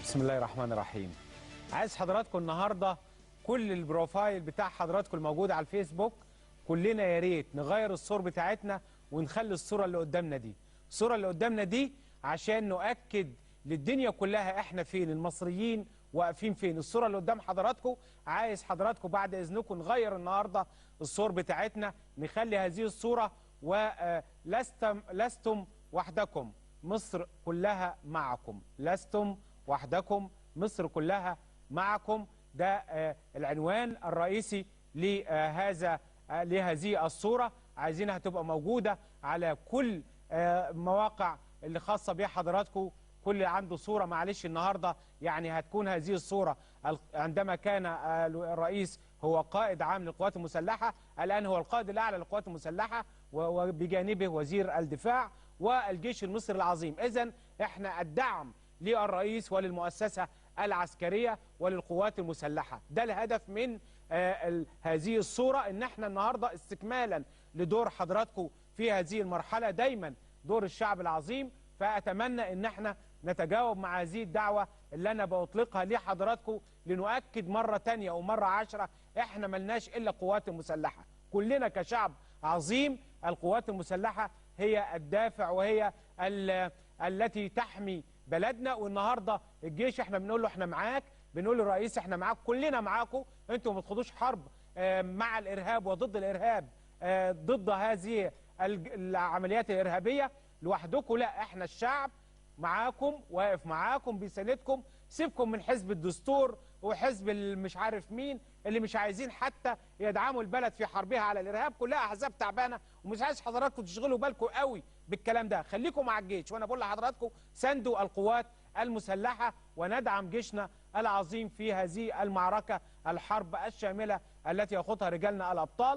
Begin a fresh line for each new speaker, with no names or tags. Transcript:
بسم الله الرحمن الرحيم. عايز حضراتكم النهارده كل ال profile بتاع حضراتكم الموجود على الفيسبوك كلنا يا ريت نغير الصور بتاعتنا ونخلي الصورة اللي قدامنا دي، الصورة اللي قدامنا دي عشان نؤكد للدنيا كلها احنا فين، المصريين واقفين فين. الصورة اللي قدام حضراتكم، عايز حضراتكم بعد اذنكم نغير النهارده الصور بتاعتنا، نخلي هذه الصورة ولستم لستم وحدكم، مصر كلها معكم، لستم وحدكم، مصر كلها معكم. ده العنوان الرئيسي لهذه الصورة، عايزينها تبقى موجودة على كل مواقع اللي خاصة بيها حضراتكم. كل اللي عنده صورة، معلش النهاردة يعني هتكون هذه الصورة عندما كان الرئيس هو قائد عام للقوات المسلحة، الآن هو القائد الأعلى للقوات المسلحة وبجانبه وزير الدفاع والجيش المصري العظيم. إذن احنا الدعم للرئيس وللمؤسسة العسكرية وللقوات المسلحة، ده الهدف من هذه الصورة. ان احنا النهاردة استكمالا لدور حضراتكم في هذه المرحلة، دايما دور الشعب العظيم. فأتمنى ان احنا نتجاوب مع هذه الدعوة اللي انا بأطلقها لحضراتكم لنؤكد مرة تانية ومرة عشرة احنا ملناش الا قوات المسلحة، كلنا كشعب عظيم القوات المسلحة هي الدافع وهي التي تحمي بلدنا. والنهارده الجيش احنا بنقول له احنا معاك، بنقول للرئيس احنا معاك، كلنا معاكم، انتوا ما تخوضوش حرب مع الارهاب وضد الارهاب، ضد هذه العمليات الارهابية لوحدكم، لا احنا الشعب معاكم، واقف معاكم، بيساندكم. سيبكم من حزب الدستور وحزب مش عارف مين اللي مش عايزين حتى يدعموا البلد في حربها على الارهاب، كلها احزاب تعبانة، ومش عايز حضراتكم تشغلوا بالكم قوي بالكلام ده، خليكم مع الجيش. وانا بقول لحضراتكم ساندوا القوات المسلحة وندعم جيشنا العظيم في هذه المعركة، الحرب الشاملة التي يخوضها رجالنا الابطال.